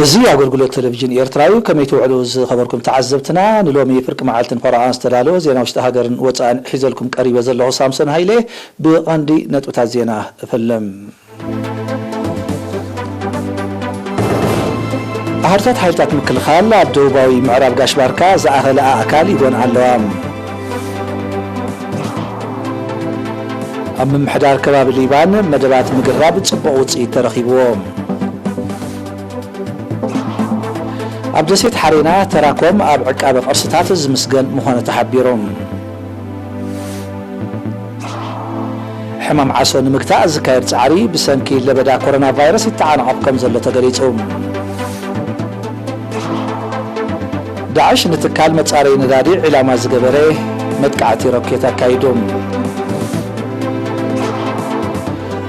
እዚ ኣገልግሎት ቴሌቪዥን ኤርትራ እዩ። ከመይ ትውዕሉ ዝኸበርኩም ተዓዘብትና? ንሎሚ ፍርቂ መዓልትን ፈረቓን ዝተዳለወ ዜና ውሽጢ ሃገርን ወጻእን ሒዘልኩም ቀሪበ ዘለኹ ሳምሶን ሃይለ። ብቐንዲ ነጥብታት ዜና እፈልም። ኣሃዱታት ሓይልታት ምክልኻል ኣብ ደቡባዊ ምዕራብ ጋሽ ባርካ ዝኣኸለ ኣእካል ይጎን ኣለዋ። ኣብ ምምሕዳር ከባቢ ሊባን መደባት ምግራብ ጽቡቕ ውጽኢት ተረኺብዎ። ኣብ ደሴት ሓሬና ተራኮም ኣብ ዕቃበ ቅርስታት ዝምስገን ምዃኑ ተሓቢሩ። ሕማም ዓሶ ንምግታእ ዝካየድ ጻዕሪ ብሰንኪ ለበዳ ኮሮና ቫይረስ ይተዓናቐፍ ከም ዘሎ ተገሊጹ። ዳዕሽ ንትካል መጻረዪ ነዳዲ ዒላማ ዝገበረ መጥቃዕቲ ሮኬት ኣካይዱ።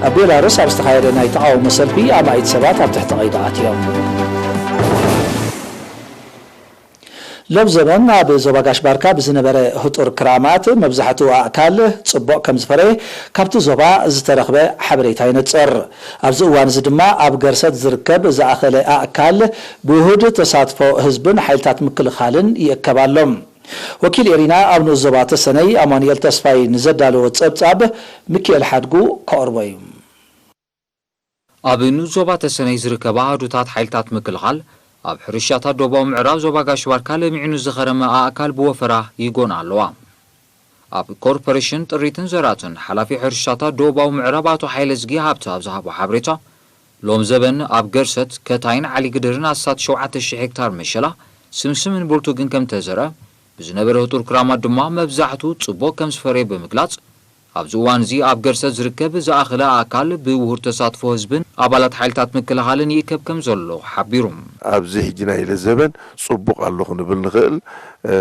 ኣብ ቤላሩስ ኣብ ዝተኻየደ ናይ ተቓውሞ ሰልፊ ኣማኢት ሰባት ኣብ ትሕቲ ቀይዲ ኣትዮም። ሎም ዘበን ኣብ ዞባ ጋሽ ባርካ ብዝነበረ ህጡር ክራማት መብዛሕትኡ ኣእካል ጽቡቕ ከም ዝፈረየ ካብቲ ዞባ ዝተረኽበ ሓበሬታ ይነጽር። ኣብዚ እዋን እዚ ድማ ኣብ ገርሰት ዝርከብ ዝኣኸለ ኣእካል ብውሁድ ተሳትፎ ህዝብን ሓይልታት ምክልኻልን ይእከብ ኣሎ። ወኪል ኤሪና ኣብ ንኡስ ዞባ ተሰነይ ኣማኑኤል ተስፋይ ንዘዳለዎ ጸብጻብ ሚኪኤል ሓድጉ ከቕርቦ እዩ። ኣብ ንኡስ ዞባ ተሰነይ ዝርከባ ኣሃዱታት ሓይልታት ምክልኻል ኣብ ሕርሻታት ደቡባዊ ምዕራብ ዞባ ጋሽ ባርካ ለሚዑ ንዝኸረመ ኣእካል ብወፈራ ይጎና ኣለዋ። ኣብ ኮርፖሬሽን ጥሪትን ዘራትን ሓላፊ ሕርሻታት ደቡባዊ ምዕራብ ኣቶ ሓይለዝጊ ሃብተ ኣብ ዝሃቦ ሓበሬታ፣ ሎም ዘበን ኣብ ገርሰት፣ ከታይን ዓሊ ግድርን ኣስታት ሸውዓተ ሺሕ ሄክታር መሸላ፣ ስምስምን ብልቱግን ከም ተዘርአ፣ ብዝነበረ ህጡር ክራማት ድማ መብዛሕትኡ ጽቡቕ ከም ዝፈረየ ብምግላጽ፣ ኣብዚ እዋን እዚ ኣብ ገርሰት ዝርከብ ዝኣኸለ ኣእካል ብውሁድ ተሳትፎ ህዝብን ኣባላት ሓይልታት ምክልኻልን ይእከብ ከም ዘሎ ሓቢሩ። ኣብዚ ሕጂ ናይ ለዘበን ጽቡቕ ኣሎ ክንብል ንኽእል፣ እ፣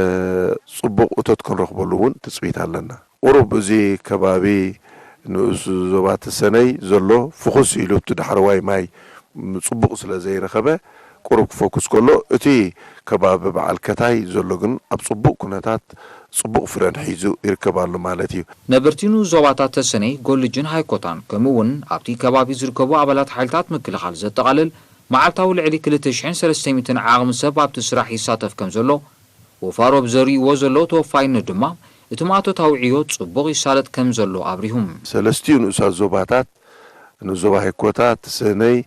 ጽቡቕ እቶት ክንረኽበሉ እውን ትጽቢት ኣለና። ቁሩብ እዚ ከባቢ ንኡስ ዞባ ተሰነይ ዘሎ ፍኹስ ኢሉ እቲ ዳሕረዋይ ማይ ጽቡቕ ስለ ዘይረኸበ ቁሩብ ክፎኩስ ከሎ፣ እቲ ከባቢ በዓል ከታይ ዘሎ ግን ኣብ ጽቡቕ ኩነታት ጽቡቕ ፍረን ሒዙ ይርከብ ኣሎ ማለት እዩ። ነበርቲ ንኡስ ዞባታት ተሰነይ፣ ጎልጅን ሃይኮታን ከምኡ እውን ኣብቲ ከባቢ ዝርከቡ ኣባላት ሓይልታት ምክልኻል ዘጠቓልል መዓልታዊ ልዕሊ ክልተ ሽሕን ሰለስተ ሚእትን ዓቕሚ ሰብ ኣብቲ ስራሕ ይሳተፍ ከም ዘሎ፣ ወፋሮ ብዘርእይዎ ዘለዉ ተወፋይነት ድማ እቲ ማእቶታዊ ዕዮ ጽቡቕ ይሳለጥ ከም ዘሎ ኣብሪሁም። ሰለስቲኡ ንኡሳት ዞባታት፣ ንኡስ ዞባ ሄኮታ፣ ተሰነይ፣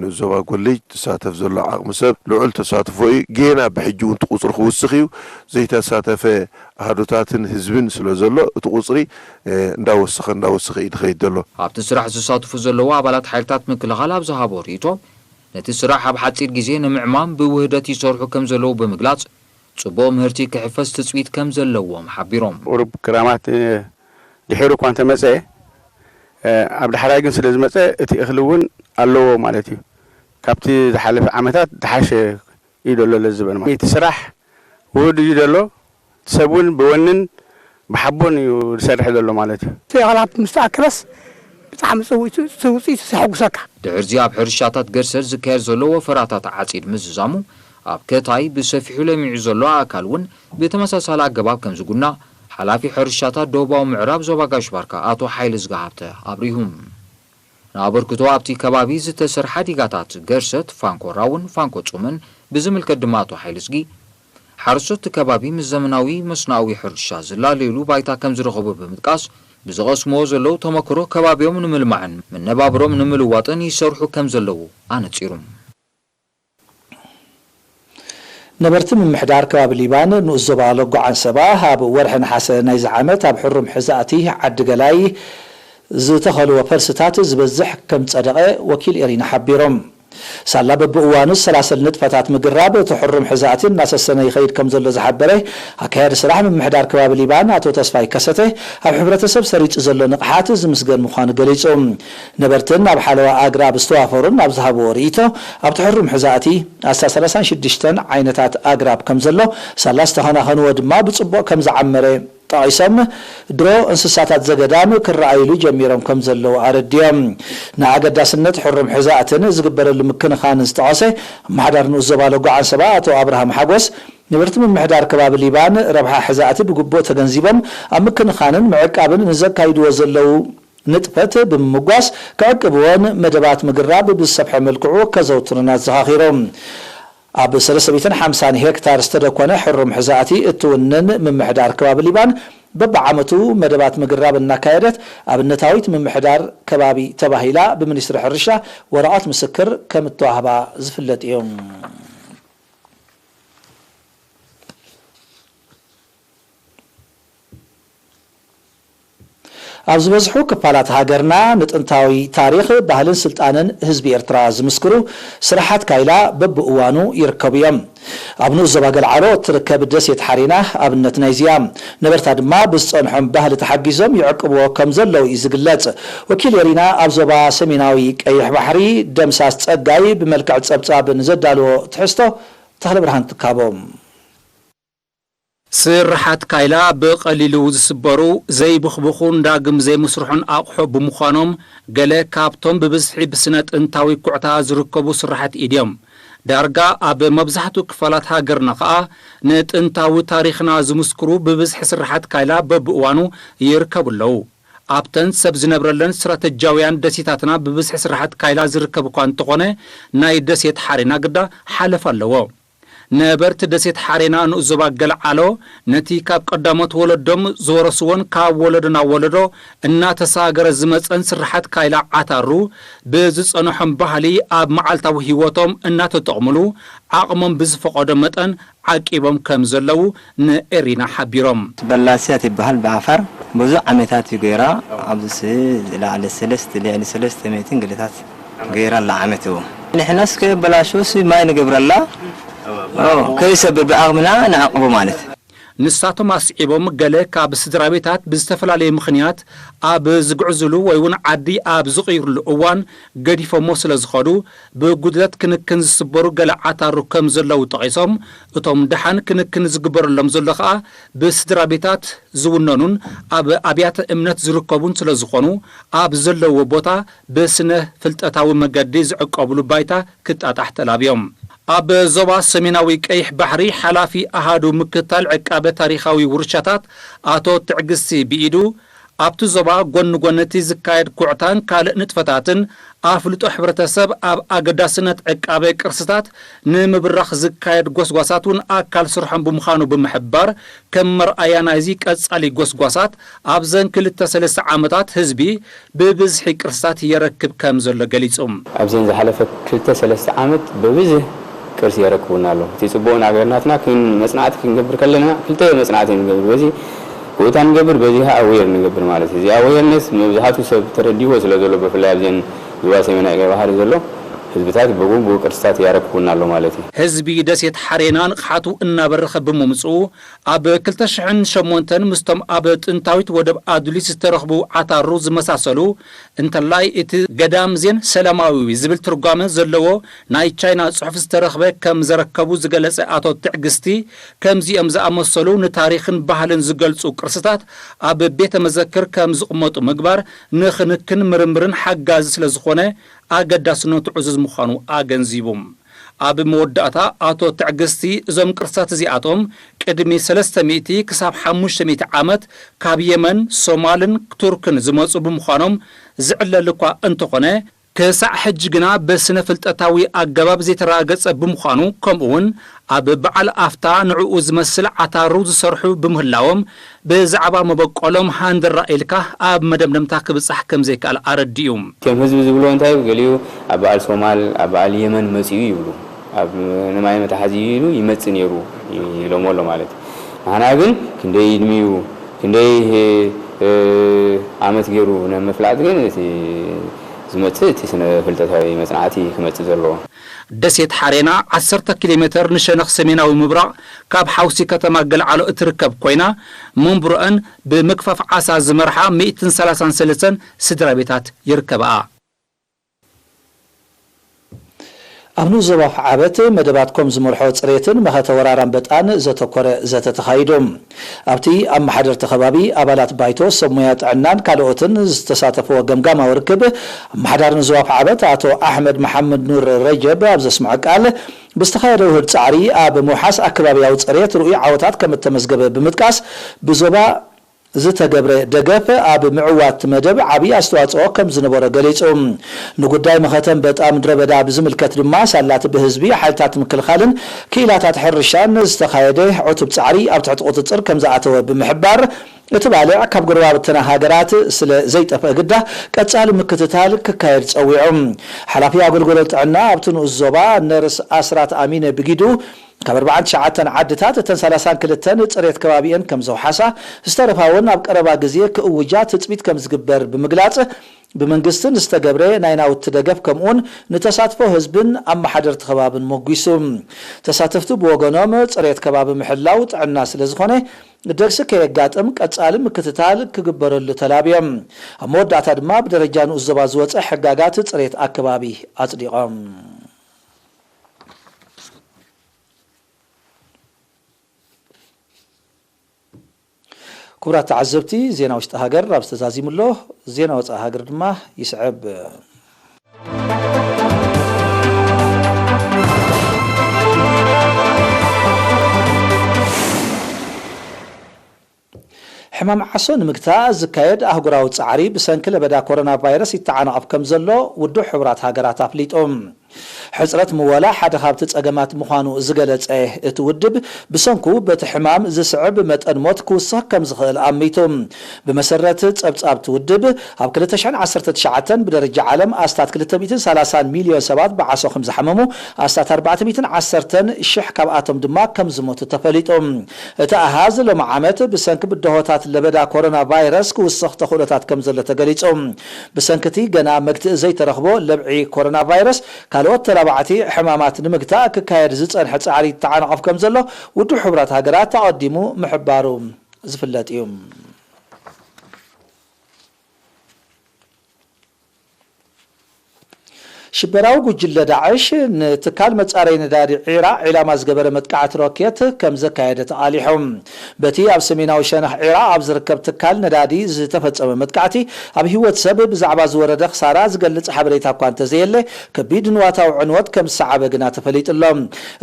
ንኡስ ዞባ ጎልጅ ትሳተፍ ዘሎ ዓቕሚ ሰብ ልዑል ተሳትፎ እዩ። ጌና ብሕጂ እውን እቲ ቁጽሪ ክውስኽ እዩ። ዘይተሳተፈ ኣሃዱታትን ህዝብን ስለ ዘሎ እቲ ቁጽሪ፣ እ፣ እንዳወሰኸ እንዳወሰኸ እዩ ዝኸይድ ዘሎ። ኣብቲ ስራሕ ዝሳተፉ ዘለዉ ኣባላት ሓይልታት ምክልኻል ኣብ ዝሃቦ ርእይቶ፣ ነቲ ስራሕ ኣብ ሓጺር ግዜ ንምዕማም ብውህደት ይሰርሑ ከም ዘለዉ ብምግላጽ፣ ጽቡቕ ምህርቲ ክሕፈስ ትጽቢት ከም ዘለዎም ሓቢሮም። ቁሩብ ክራማት፣ እ፣ ድሒሩ እኳ እንተመጸ፣ እ፣ ኣብ ዳሕራይ ግን ስለ ዝመጸ እቲ እኽሊ እውን ኣለዎ ማለት እዩ። ካብቲ ዝሓለፈ ዓመታት ዝሓሸ እዩ ዘሎ ለዝበን ማለት። እቲ ስራሕ ውሁድ እዩ ዘሎ። ሰብ እውን ብወንን ብሓቦን እዩ ዝሰርሕ ዘሎ ማለት እዩ። እቲ ኣኽላብ ምስ ተኣከበስ ብጣዕሚ ጽውዒቱ፣ እቲ ውጽኢቱ የሐጉሰካ። ድሕርዚ ኣብ ሕርሻታት ገርሰት ዝካየድ ዘሎ ወፈራታት ዓጺድ ምዝዛሙ፣ ኣብ ከታይ ብሰፊሑ ለሚዑ ዘሎ ኣእካል እውን ብተመሳሳሊ ኣገባብ ከም ዝጉና፣ ሓላፊ ሕርሻታት ደቡባዊ ምዕራብ ዞባ ጋሽ ባርካ ኣቶ ሓይለ ዝጋሃብተ ኣብሪሁ። ንኣበርክቶ ኣብቲ ከባቢ ዝተሰርሓ ዲጋታት ገርሰት፣ ፋንኮ ራውን ፋንኮ ጹምን ብዝምልከት ድማ ኣቶ ሓይለዝጊ፣ ሓረስቶት እቲ ከባቢ ምስ ዘመናዊ መስኖኣዊ ሕርሻ ዝላለዩሉ ባይታ ከም ዝረኸቡ ብምጥቃስ፣ ብዝቐስምዎ ዘለዉ ተመክሮ ከባቢኦም ንምልማዕን መነባብሮም ንምልዋጥን ይሰርሑ ከም ዘለዉ ኣነጺሩ። ነበርቲ ምምሕዳር ከባቢ ሊባን ንኡስ ዞባ ሎጎ ዓንሰባ ኣብ ወርሒ ነሓሰ ናይዚ ዓመት ኣብ ሕሩም ሕዛእቲ ዓዲ ገላይ ዝተኸልወ ፈልስታት ዝበዝሕ ከም ጸደቐ ወኪል ኤሪና ሓቢሮም። ሳላ በብእዋኑ ዝሰላሰል ንጥፈታት ምግራብ እቲ ሕሩም ሕዛእቲ እናሰሰነ ይኸይድ ከም ዘሎ ዝሓበረ ኣካያዲ ስራሕ ምምሕዳር ከባቢ ሊባን ኣቶ ተስፋይ ከሰተ፣ ኣብ ሕብረተሰብ ሰሪጹ ዘሎ ንቕሓት ዝምስገን ምዃኑ ገሊጹ። ነበርትን ኣብ ሓለዋ ኣግራብ ዝተዋፈሩን ኣብ ዝሃብዎ ርእይቶ፣ ኣብቲ ሕሩም ሕዛእቲ ኣስታት ሰላሳን ሽዱሽተን ዓይነታት ኣግራብ ከም ዘሎ፣ ሳላ ዝተኸናኸንዎ ድማ ብጽቡቕ ከም ዝዓመረ ጠቒሶም፣ ድሮ እንስሳታት ዘገዳም ክረኣዩሉ ጀሚሮም ከም ዘለዉ ኣረዲኦም። ንኣገዳስነት ሕሩም ሕዛእትን ዝግበረሉ ምክንኻንን ዝጠቐሰ ኣመሓዳሪ ንኡስ ዞባ ሎጎ ዓንሰባ ኣቶ ኣብርሃም ሓጎስ፣ ነበርቲ ምምሕዳር ከባቢ ሊባን ረብሓ ሕዛእቲ ብግቡእ ተገንዚቦም ኣብ ምክንኻንን ምዕቃብን ንዘካይድዎ ዘለዉ ንጥፈት ብምምጓስ ክዕቅብዎን መደባት ምግራብ ብዝሰፍሐ መልክዑ ከዘውትሩን ኣዘኻኺሮም። ኣብ ሰለስተ ሚእትን ሓምሳን ሄክታር ዝተደኮነ ሕሩም ሕዛእቲ እትውንን ምምሕዳር ከባቢ ሊባን በብዓመቱ መደባት ምግራብ እናካየደት ኣብነታዊት ምምሕዳር ከባቢ ተባሂላ ብሚኒስትሪ ሕርሻ ወረቐት ምስክር ከም እተዋህባ ዝፍለጥ እዩ። ኣብ ዝበዝሑ ክፋላት ሃገርና ንጥንታዊ ታሪኽ፣ ባህልን ስልጣነን ህዝቢ ኤርትራ ዝምስክሩ ስራሓት ካይላ በብእዋኑ ይርከቡ እዮም። ኣብ ንኡስ ዞባ ገልዓሎ እትርከብ ደሴት ሓሬና ኣብነት ናይዚ እያ። ነበርታ ድማ ብዝጸንሖም ባህሊ ተሓጊዞም ይዕቅብዎ ከም ዘለዉ እዩ ዝግለጽ። ወኪል ኤሪና ኣብ ዞባ ሰሜናዊ ቀይሕ ባሕሪ ደምሳስ ጸጋይ ብመልክዕ ጸብጻብ ንዘዳልዎ ትሕዝቶ ተኽለ ብርሃን ትካቦም። ስርሓት ካይላ ብቐሊሉ ዝስበሩ፣ ዘይብኽብኹን ዳግም ዘይምስርሑን ኣቕሑ ብምዃኖም፣ ገለ ካብቶም ብብዝሒ ብስነ ጥንታዊ ኩዕታ ዝርከቡ ስርሓት ኢድ እዮም። ዳርጋ ኣብ መብዛሕትኡ ክፋላት ሃገርና ኸኣ ንጥንታዊ ታሪኽና ዝምስክሩ ብብዝሒ ስርሓት ካይላ በብእዋኑ ይርከቡ ኣለዉ። ኣብተን ሰብ ዝነብረለን ስትራተጂያውያን ደሴታትና ብብዝሒ ስርሓት ካይላ ዝርከብ እኳ እንተኾነ፣ ናይ ደሴት ሓሬና ግዳ ሓለፋ ኣለዎ። ነበርቲ ደሴት ሓሬና ንኡስ ዞባ ገልዓሎ ነቲ ካብ ቀዳሞት ወለዶም ዝወረስዎን ካብ ወለዶ ናብ ወለዶ እናተሳገረ ዝመጸን ስርሓት ካይላ ዓታሩ ብዝጸንሖም ባህሊ ኣብ መዓልታዊ ህይወቶም እናተጠቕሙሉ ዓቕሞም ብዝፈቐዶ መጠን ዓቂቦም ከም ዘለዉ ንኤሪና ሓቢሮም። በላስያ ትበሃል ብዓፋር ብዙሕ ዓመታት እዩ ገይራ። ኣብዚ ስ-፣ ላዕሊ ሰለስተ፣ ልዕሊ ሰለስተ ሚእትን ገለታት ገይራ ኣላ ዓመት እዎ። ንሕናስ ከየበላሽዎስ ማይ ንገብረላ፣ ኦ፣ ከይሰብር ብዓቕምና ንዓቕቦ ማለት። ንሳቶም ኣስዒቦም፣ ገለ ካብ ስድራ ቤታት ብዝተፈላለየ ምኽንያት ኣብ ዝግዕዝሉ ወይ እውን ዓዲ ኣብ ዝቕይርሉ እዋን ገዲፎሞ ስለ ዝኸዱ፣ ብጉድለት ክንክን ዝስበሩ ገለ ዓታሩ ከም ዘለዉ ጠቒሶም፣ እቶም ደሓን ክንክን ዝግበረሎም ዘሎ ኸኣ ብስድራ ቤታት ዝውነኑን ኣብ ኣብያተ እምነት ዝርከቡን ስለ ዝኾኑ፣ ኣብ ዘለውዎ ቦታ ብስነ ፍልጠታዊ መገዲ ዝዕቀብሉ ባይታ ክጣጣሕ ተላብዮም። ኣብ ዞባ ሰሜናዊ ቀይሕ ባሕሪ ሓላፊ ኣሃዱ ምክታል ዕቃበ ታሪኻዊ ውርሻታት ኣቶ ትዕግስቲ ብኢዱ፣ ኣብቲ ዞባ ጎኒ ጎኒ እቲ ዝካየድ ኩዕታን ካልእ ንጥፈታትን ኣፍልጦ ሕብረተሰብ ኣብ ኣገዳስነት ዕቃበ ቅርስታት ንምብራኽ ዝካየድ ጎስጓሳት እውን ኣካል ስርሖም ብምዃኑ ብምሕባር፣ ከም መርኣያ ናይዚ ቀጻሊ ጎስጓሳት ኣብዘን ክልተ ሰለስተ ዓመታት ህዝቢ ብብዝሒ ቅርስታት የረክብ ከም ዘሎ ገሊጹ። ኣብዘን ዝሓለፈ ክልተ ሰለስተ ዓመት ብብዝሕ ቅርሲ የረክቡና ኣለዉ። እቲ ጽቡቕ ነገር ናትና ክን-፣ መጽናዕቲ ክንገብር ከለና ክልተ መጽናዕቲ ንገብር። በዚ ኩዕታ ንገብር፣ በዚ ከዓ ኣዌር ንገብር ማለት እዩ። እዚ ኣዌርነስ መብዛሕቱ ሰብ ተረዲዎ ስለ ዘሎ፣ ብፍላይ ኣብዘን ዞባ ሰሜናዊ ቀይ ባሕሪ ዘሎ ህዝብታት ብግቡእ ቅርስታት ያረክቡና ኣሎ ማለት እዩ። ህዝቢ ደሴት ሓሬና ንቕሓቱ እናበረኸ ብምምጽኡ፣ ኣብ ክልተ ሽሕን ሸሞንተን ምስቶም ኣብ ጥንታዊት ወደብ ኣዱሊስ ዝተረኽቡ ዓታሩ ዝመሳሰሉ፣ እንተላይ እቲ ገዳም ዜን ሰላማዊ ዝብል ትርጓመ ዘለዎ ናይ ቻይና ጽሑፍ ዝተረኽበ ከም ዘረከቡ ዝገለጸ ኣቶ ትዕግስቲ፣ ከምዚኦም ዝኣመሰሉ ንታሪኽን ባህልን ዝገልጹ ቅርስታት ኣብ ቤተ መዘክር ከም ዝቕመጡ ምግባር ንክንክን ምርምርን ሓጋዚ ስለ ዝኾነ ኣገዳስነቱ ዕዙዝ ምዃኑ ኣገንዚቡ። ኣብ መወዳእታ ኣቶ ትዕግስቲ፣ እዞም ቅርስታት እዚኣቶም ቅድሚ ሰለስተ ሚእቲ ክሳብ ሓሙሽተ ሚእቲ ዓመት ካብ የመን፣ ሶማልን ቱርክን ዝመጹ ብምዃኖም ዝዕለል እኳ እንተኾነ፣ ክሳዕ ሕጂ ግና ብስነ ፍልጠታዊ ኣገባብ ዘይተረጋገጸ ብምዃኑ፣ ከምኡውን ኣብ በዓል ኣፍታ ንዕኡ ዝመስል ዓታሩ ዝሰርሑ ብምህላዎም፣ ብዛዕባ መበቆሎም ሃንደራ ኢልካ ኣብ መደምደምታ ክብጻሕ ከም ዘይከኣል ኣረዲኡ። እቶም ህዝቢ ዝብልዎ እንታይ እዩ? ገሊኡ ኣብ በዓል ሶማል፣ ኣብ በዓል የመን መጺኡ ይብሉ። ኣብ ንማይ መትሓዚ ኢሉ ይመጽእ ነይሩ ኢሎሞ ኣሎ ማለት እዩ። ንሕና ግን ክንደይ ዕድሚኡ፣ ክንደይ፣ እ፣ ዓመት ገይሩ ንምፍላጥ ግን እቲ ዝመጽእ እቲ ስነ ፍልጠታዊ መጽናዕቲ ክመጽእ ዘለዎ። ደሴት ሓሬና ዓሰርተ ኪሎ ሜተር ንሸነኽ ሰሜናዊ ምብራቕ ካብ ሓውሲ ከተማ ገልዓሎ እትርከብ ኮይና፣ መንብሮአን ብምግፋፍ ዓሳ ዝመርሓ ሚእትን ሰላሳን ሰለስተን ስድራ ቤታት ይርከብኣ። ኣብ ንኡስ ዞባ ዓበት መደባት ኮም ዝመርሖ ጽሬትን መኸተ ወራር ኣንበጣን ዘተኮረ ዘተ ተኻይዱ። ኣብቲ ኣመሓደርቲ ከባቢ፣ ኣባላት ባይቶ፣ ሰብ ሞያ ጥዕናን ካልኦትን ዝተሳተፍዎ ገምጋማዊ ርክብ፣ ኣመሓዳሪ ንዞባ ዓበት ኣቶ ኣሕመድ መሓመድ ኑር ረጀብ ኣብ ዘስምዖ ቃል፣ ብዝተኻየደ ውህድ ጻዕሪ ኣብ ምውሓስ ኣከባብያዊ ጽሬት ርኡይ ዓወታት ከም እተመዝገበ ብምጥቃስ፣ ብዞባ ዝተገብረ ደገፍ ኣብ ምዕዋት መደብ ዓብዪ ኣስተዋፅኦ ከም ዝነበሮ ገሊፁ። ንጉዳይ መኸተ ኣንበጣ ምድረ በዳ ብዝምልከት ድማ ሳላት ብህዝቢ ሓይልታት ምክልኻልን ክኢላታት ሕርሻን ዝተኻየደ ዕቱብ ፃዕሪ ኣብ ትሕቲ ቁፅፅር ከም ዝኣተወ ብምሕባር፣ እቲ ባልዕ ካብ ጎረባብትና ሃገራት ስለ ዘይጠፍአ ግዳ ቀፃሊ ምክትታል ክካየድ ፀዊዑ። ሓላፊ ኣገልግሎት ጥዕና ኣብቲ ንኡስ ዞባ ነርስ ኣስራት ኣሚነ ብጊዱ፣ ካብ ኣርባዓን ትሽዓተን ዓድታት እተን ሰላሳን ክልተን ፅሬት ከባቢአን ከም ዘውሓሳ፣ ዝተረፋ እውን ኣብ ቀረባ ግዜ ክእውጃ ትፅቢት ከም ዝግበር ብምግላፅ፣ ብመንግስትን ዝተገብረ ናይ ናውቲ ደገፍ ከምኡውን ንተሳትፎ ህዝብን ኣመሓደርቲ ከባብን ሞጒሱ። ተሳተፍቲ ብወገኖም፣ ፅሬት ከባቢ ምሕላው ጥዕና ስለ ዝኾነ፣ ደግሲ ከየጋጥም ቀፃሊ ምክትታል ክግበረሉ ተላብዮም። ኣብ መወዳእታ ድማ ብደረጃ ንኡስ ዞባ ዝወፀ ሕጋጋት ፅሬት ኣከባቢ ኣፅዲቖም። ክቡራት ተዓዘብቲ፣ ዜና ውሽጢ ሃገር ኣብ ዝተዛዚሙ ኣሎ። ዜና ወፃኢ ሃገር ድማ ይስዕብ። ሕማም ዓሶ ንምግታእ ዝካየድ ኣህጉራዊ ጻዕሪ ብሰንኪ ለበዳ ኮሮና ቫይረስ ይተዓናቐፍ ከም ዘሎ ውድብ ሕቡራት ሃገራት ኣፍሊጡ። ሕጽረት ምወላ ሓደ ካብቲ ጸገማት ምዃኑ ዝገለጸ እቲ ውድብ፣ ብሰንኩ በቲ ሕማም ዝስዕብ መጠን ሞት ክውስኽ ከም ዝኽእል ኣሚቱ። ብመሰረት ጸብጻብ እቲ ውድብ፣ ኣብ ክልተ ሽሕን ዓሰርተ ትሽዓተን ብደረጃ ዓለም ኣስታት ክልተ ሚእትን ሰላሳን ሚልዮን ሰባት ብዓሶ ከም ዝሓመሙ፣ ኣስታት ኣርባዕተ ሚእትን ዓሰርተን ሽሕ ካብኣቶም ድማ ከም ዝሞቱ ተፈሊጡ። እቲ ኣሃዝ ሎሚ ዓመት ብሰንኪ ብድሆታት ለበዳ ኮሮና ቫይረስ ክውስኽ ተኽእሎታት ከም ዘሎ ተገሊጹ። ብሰንኪ እቲ ገና መግትኢ ዘይተረኽቦ ለብዒ ኮሮና ቫይረስ፣ ካልኦት ተላባዕቲ ሕማማት ንምግታእ ክካየድ ዝጸንሐ ጻዕሪ ይተዓናቐፍ ከም ዘሎ ውድብ ሕቡራት ሃገራት ኣቐዲሙ ምሕባሩ ዝፍለጥ እዩ። ሽበራዊ ጉጅለ ዳዕሽ ንትካል መጻረዪ ነዳዲ ዒራቕ ዒላማ ዝገበረ መጥቃዕቲ ሮኬት ከም ዘካየደ ተቓሊሑ። በቲ ኣብ ሰሜናዊ ሸነኽ ዒራቕ ኣብ ዝርከብ ትካል ነዳዲ ዝተፈጸመ መጥቃዕቲ፣ ኣብ ህይወት ሰብ ብዛዕባ ዝወረደ ክሳራ ዝገልጽ ሓበሬታ እኳ እንተዘየለ፣ ከቢድ ንዋታዊ ዕንወት ከም ዝሰዓበ ግና ተፈሊጡ ኣሎ።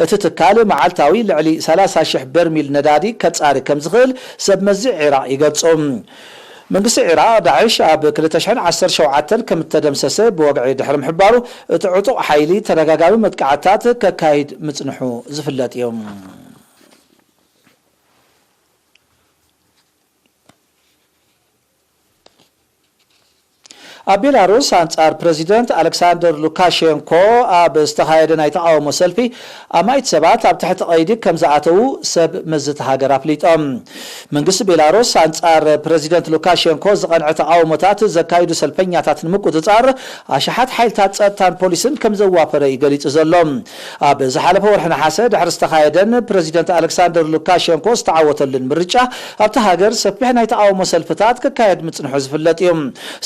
እቲ ትካል መዓልታዊ ልዕሊ ሰላሳ ሽሕ በርሚል ነዳዲ ከጻሪ ከም ዝኽእል ሰብ መዚ ዒራቕ ይገልጹ። መንግስቲ ዒራቕ፣ ዳዕሽ ኣብ ክልተ ሽሕን ዓሰርተ ሸውዓተን ከም እተደምሰሰ ብወግዒ ድሕሪ ምሕባሩ፣ እቲ ዕጡቕ ሓይሊ ተደጋጋሚ መጥቃዕትታት ከካይድ ምጽንሑ ዝፍለጥ እዩ። ኣብ ቤላሩስ፣ ኣንጻር ፕረዚደንት ኣሌክሳንደር ሉካሼንኮ ኣብ ዝተኻየደ ናይ ተቓውሞ ሰልፊ፣ ኣማኢት ሰባት ኣብ ትሕቲ ቀይዲ ከም ዝኣተዉ ሰብ መዚ እታ ሃገር ኣፍሊጦም። መንግስቲ ቤላሩስ፣ ኣንጻር ፕረዚደንት ሉካሼንኮ ዝቐንዐ ተቓውሞታት ዘካይዱ ሰልፈኛታት ንምቁጽጻር፣ ኣሽሓት ሓይልታት ጸጥታን ፖሊስን ከም ዘዋፈረ እዩ ገሊጹ ዘሎ። ኣብ ዝሓለፈ ወርሒ ነሓሰ ድሕሪ ዝተኻየደን ፕረዚደንት ኣሌክሳንደር ሉካሼንኮ ዝተዓወተሉን ምርጫ፣ ኣብታ ሃገር ሰፊሕ ናይ ተቓውሞ ሰልፍታት ክካየድ ምጽንሑ ዝፍለጥ እዩ።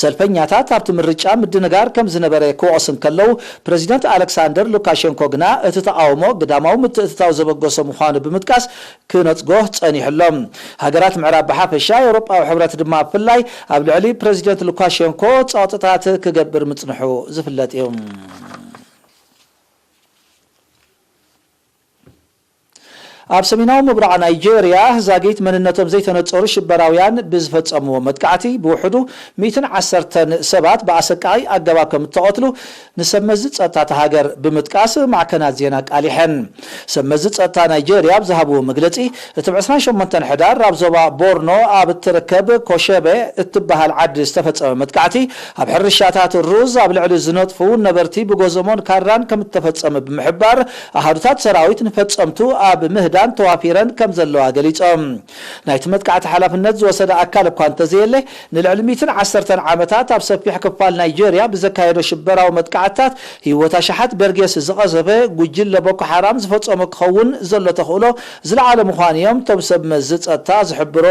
ሰልፈኛታት ኣብቲ ምርጫ ምድንጋር ከም ዝነበረ ክወቕሱ እንከለዉ፣ ፕረዚደንት ኣሌክሳንደር ሉካሼንኮ ግና እቲ ተቓውሞ ግዳማዊ ምትእትታው ዘበገሶ ምዃኑ ብምጥቃስ ክነጽጎ ጸኒሑ ኣሎ። ሃገራት ምዕራብ ብሓፈሻ፣ ኤውሮጳዊ ሕብረት ድማ ብፍላይ፣ ኣብ ልዕሊ ፕረዚደንት ሉካሼንኮ ጸቕጥታት ክገብር ምጽንሑ ዝፍለጥ እዩ። ኣብ ሰሜናዊ ምብራቕ ናይጄርያ፣ ዛጊት መንነቶም ዘይተነጸሩ ሽበራውያን ብዝፈጸምዎ መጥቃዕቲ፣ ብውሕዱ ሚእትን ዓሰርተን ሰባት ብኣሰቃቒ ኣገባብ ከም እተቐትሉ ንሰብ መዚ ጸጥታ እታ ሃገር ብምጥቃስ ማዕከናት ዜና ኣቃሊሐን። ሰብ መዚ ጸጥታ ናይጄርያ ኣብ ዝሃብዎ መግለጺ፣ እቲ ብ ዕስራን ሸሞንተን ሕዳር ኣብ ዞባ ቦርኖ ኣብ እትርከብ ኮሸበ እትበሃል ዓዲ ዝተፈጸመ መጥቃዕቲ፣ ኣብ ሕርሻታት ሩዝ ኣብ ልዕሊ ዝነጥፉ ነበርቲ ብጎዘሞን ካራን ከም እተፈጸመ ብምሕባር፣ ኣሃዱታት ሰራዊት ንፈጸምቱ ኣብ ምህዳን ተዋፊረን ከም ዘለዋ ገሊጾም። ናይቲ መጥቃዕቲ ሓላፍነት ዝወሰደ ኣካል እኳ እንተዘየለ፣ ንልዕሊ ሚእትን ዓሰርተን ዓመታት ኣብ ሰፊሕ ክፋል ናይጄርያ ብዘካየዶ ሽበራዊ መጥቃዕትታት ህይወት ኣሽሓት በርጌስ ዝቐዘፈ ጉጅለ ቦኮ ሓራም ዝፈጸሞ ክኸውን ዘሎ ተኽእሎ ዝለዓለ ምዃኑ እዮም እቶም ሰብ መዚ ጸጥታ ዝሕብሩ።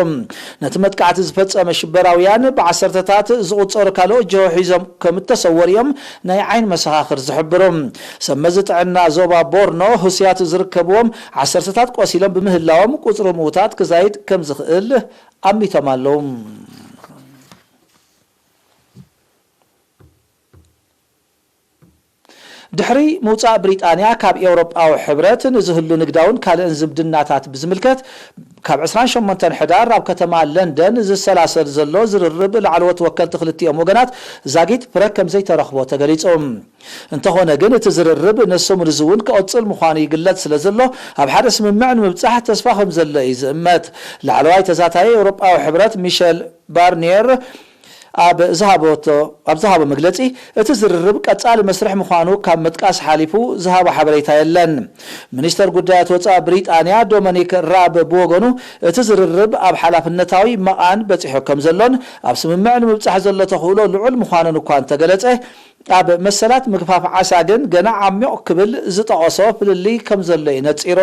ነቲ መጥቃዕቲ ዝፈጸመ ሽበራውያን ብዓሰርተታት ዝቑጸሩ ካልኦት ጅሆ ሒዞም ከም እተሰወሩ እዮም ናይ ዓይኒ መሰኻኽር ዝሕብሩ። ሰብ መዚ ጥዕና ዞባ ቦርኖ፣ ህሱያት ዝርከብዎም ዓሰርተታት ቆሲሎም ብምህላዎም፣ ቁጽሪ ምዉታት ክዛይድ ከም ዝኽእል ኣሚቶም ኣለዉ። ድሕሪ ምውጻእ ብሪጣንያ ካብ ኤውሮጳዊ ሕብረት ንዝህሉ ንግዳውን ካልእን ዝምድናታት ብዝምልከት፣ ካብ ዕስራን ሸሞንተን ሕዳር ኣብ ከተማ ለንደን ዝሰላሰል ዘሎ ዝርርብ ላዕለዎት ወከልቲ ክልቲኦም ወገናት ዛጊት ፍረ ከም ዘይተረኽቦ ተገሊጹ። እንተኾነ ግን እቲ ዝርርብ ነሰሙን እዚ እውን ክቕጽል ምዃኑ ይግለጽ ስለ ዘሎ፣ ኣብ ሓደ ስምምዕ ንምብጻሕ ተስፋ ከም ዘሎ እዩ ዝእመት። ላዕለዋይ ተዛታይ ኤውሮጳዊ ሕብረት ሚሸል ባርኒየር ኣብ ዝሃበቶ ኣብ ዝሃቦ መግለጺ፣ እቲ ዝርርብ ቀጻሊ መስርሕ ምዃኑ ካብ ምጥቃስ ሓሊፉ ዝሃቦ ሓበሬታ የለን። ሚኒስተር ጉዳያት ወጻኢ ብሪጣንያ ዶሚኒክ ራብ ብወገኑ፣ እቲ ዝርርብ ኣብ ሓላፍነታዊ መቓን በጺሑ ከም ዘሎን ኣብ ስምምዕ ንምብጻሕ ዘሎ ተኽእሎ ልዑል ምዃኑን እኳ እንተገለጸ፣ ኣብ መሰላት ምግፋፍ ዓሳ ግን ገና ዓሚቕ ክብል ዝጠቐሶ ፍልልይ ከም ዘሎ እዩ ነጺሩ።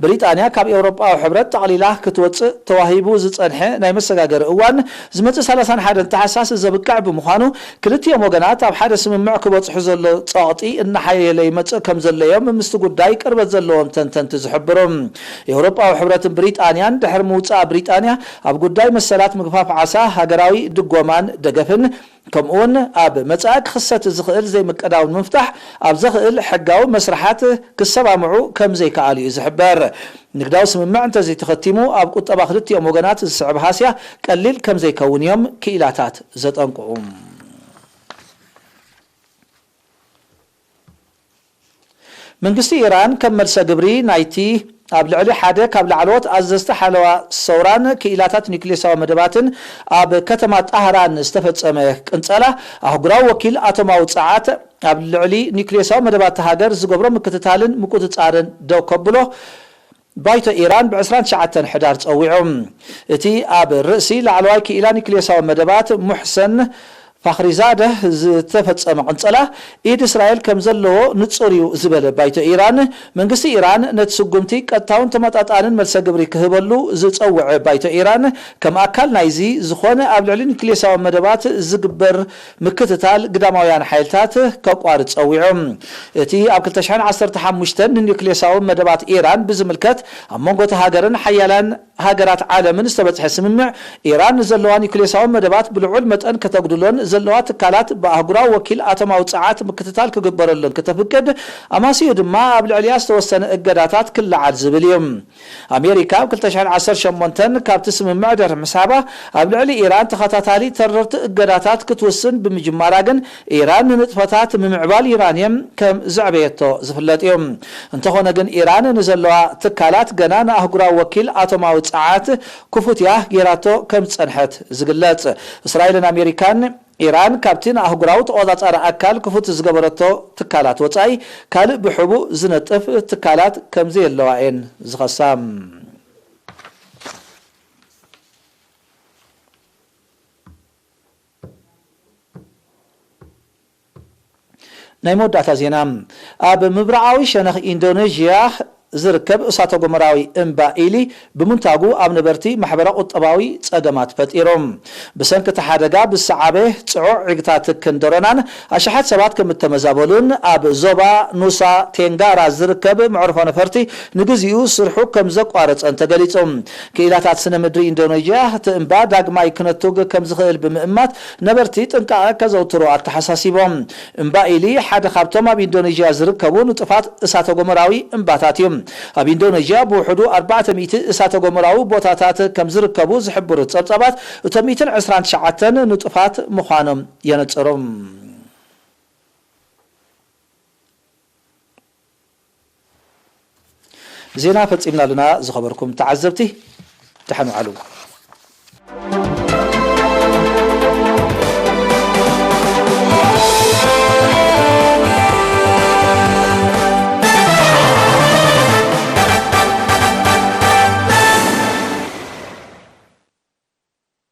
ብሪጣንያ ካብ ኤውሮጳዊ ሕብረት ጠቕሊላ ክትወጽእ ተዋሂቡ ዝጸንሐ ናይ መሰጋገሪ እዋን ዝመጽእ ሰላሳን ሓደን ታሕሳስ ዘብቅዕ ብምዃኑ፣ ክልቲኦም ወገናት ኣብ ሓደ ስምምዕ ክበጽሑ ዘሎ ጸቕጢ እናሓየለ ይመጽእ ከም ዘሎ እዮም ምስቲ ጉዳይ ቅርበት ዘለዎም ተንተንቲ ዝሕብሩ። ኤውሮጳዊ ሕብረትን ብሪጣንያን ድሕሪ ምውጻእ ብሪጣንያ ኣብ ጉዳይ መሰላት ምግፋፍ ዓሳ ሃገራዊ ድጎማን ደገፍን ከምኡውን ኣብ መጻኢ ክኽሰት ዝኽእል ዘይምቅዳውን ምፍታሕ ኣብ ዘኽእል ሕጋዊ መስርሓት ክሰማምዑ ከም ዘይከኣሉ እዩ ዝሕበር። ንግዳዊ ስምምዕ እንተዘይተኸቲሙ፣ ኣብ ቁጠባ ክልቲኦም ወገናት ዝስዕብ ሃስያ ቀሊል ከም ዘይከውን እዮም ክኢላታት ዘጠንቅቑ። መንግስቲ ኢራን ከም መልሰ ግብሪ ናይቲ ኣብ ልዕሊ ሓደ ካብ ላዕለዎት ኣዘዝቲ ሓለዋ ሰውራን ክኢላታት ኒውክሌሳዊ መደባትን ኣብ ከተማ ጣህራን ዝተፈጸመ ቅንጸላ፣ ኣህጉራዊ ወኪል ኣቶማዊ ጸዓት ኣብ ልዕሊ ኒውክሌሳዊ መደባት ሃገር ዝገብሮ ምክትታልን ምቁጽጻርን ደው ከብሎ ባይቶ ኢራን ብ ዕስራን ትሽዓተን ሕዳር ጸዊዑ። እቲ ኣብ ርእሲ ላዕለዋይ ክኢላ ኒውክሌሳዊ መደባት ሙሕሰን ፋኽሪዛደህ ዝተፈጸመ ቅንጸላ፣ ኢድ እስራኤል ከም ዘለዎ ንጹር እዩ ዝበለ ባይቶ ኢራን፣ መንግስቲ ኢራን ነቲ ስጉምቲ ቀጥታውን ተመጣጣንን መልሰ ግብሪ ክህበሉ ዝጸውዐ ባይቶ ኢራን፣ ከም ኣካል ናይዚ ዝኾነ ኣብ ልዕሊ ኒውክሌሳዊ መደባት ዝግበር ምክትታል ግዳማውያን ሓይልታት ከቋርጽ ጸዊዑ። እቲ ኣብ ክልተ ሽሕን ዓሰርተ ሓሙሽተን ንኒውክሌሳዊ መደባት ኢራን ብዝምልከት ኣብ መንጎ እቲ ሃገርን ሓያላን ሃገራት ዓለምን ዝተበጽሐ ስምምዕ፣ ኢራን ንዘለዋ ኒውክሌሳዊ መደባት ብልዑል መጠን ከተጉድሎን ዘለዋ ትካላት ብኣህጉራዊ ወኪል ኣቶማዊ ጸዓት ምክትታል ክግበረሉን ክተፍቅድ፣ ኣማሲኡ ድማ ኣብ ልዕሊኣ ዝተወሰነ እገዳታት ክለዓል ዝብል እዩ። ኣሜሪካ ኣብ ክልተ ሽሕን ዓሰርተ ሸሞንተን ካብቲ ስምምዕ ድሕሪ ምስሓባ፣ ኣብ ልዕሊ ኢራን ተኸታታሊ ተረርቲ እገዳታት ክትውስን ብምጅማራ ግን፣ ኢራን ንንጥፈታት ምምዕባል ዩራንየም ከም ዘዕበየቶ ዝፍለጥ እዩ። እንተኾነ ግን፣ ኢራን ንዘለዋ ትካላት ገና ንኣህጉራዊ ወኪል ኣቶማዊ ጸዓት ክፉት እያ ጌራቶ ከም ዝጸንሐት ዝግለጽ። እስራኤልን ኣሜሪካን፣ ኢራን ካብቲ ንኣህጉራዊ ተቖጻጻሪ ኣካል ክፉት ዝገበረቶ ትካላት ወጻኢ፣ ካልእ ብሕቡእ ዝነጥፍ ትካላት ከም ዘየለዋ እየን ዝኸሳ። ናይ መወዳእታ ዜና። ኣብ ምብራቓዊ ሸነኽ ኢንዶኔዥያ ዝርከብ እሳተ ጎመራዊ እምባ ኢሊ ብምንታጉ ኣብ ነበርቲ ማሕበረ ቁጠባዊ ጸገማት ፈጢሩ። ብሰንኪ እቲ ሓደጋ ብዝሰዓበ ጽዑቕ ዕግታ ትክን ደሮናን ኣሽሓት ሰባት ከም እተመዛበሉን ኣብ ዞባ ኑሳ ቴንጋራ ዝርከብ መዕርፎ ነፈርቲ ንግዚኡ ስርሑ ከም ዘቋረጸን ተገሊጹ። ክኢላታት ስነ ምድሪ ኢንዶኔዥያ እቲ እምባ ዳግማይ ክነቱግ ከም ዝኽእል ብምእማት ነበርቲ ጥንቃቐ ከዘውትሩ ኣተሓሳሲቦም። እምባ ኢሊ ሓደ ካብቶም ኣብ ኢንዶኔዥያ ዝርከቡ ንጡፋት እሳተ ጎመራዊ እምባታት እዩ። ኣብ ኢንዶኔዥያ ብውሕዱ ኣርባዕተ ሚእቲ እሳተ ጎመራዊ ቦታታት ከም ዝርከቡ ዝሕብሩ ጸብጻባት፣ እቶም ሚእትን ዕስራን ትሽዓተን ንጡፋት ምዃኖም የነጽሩ። ዜና ፈጺምና ኣለና። ዝኸበርኩም ተዓዘብቲ፣ ደሓን ውዓሉ።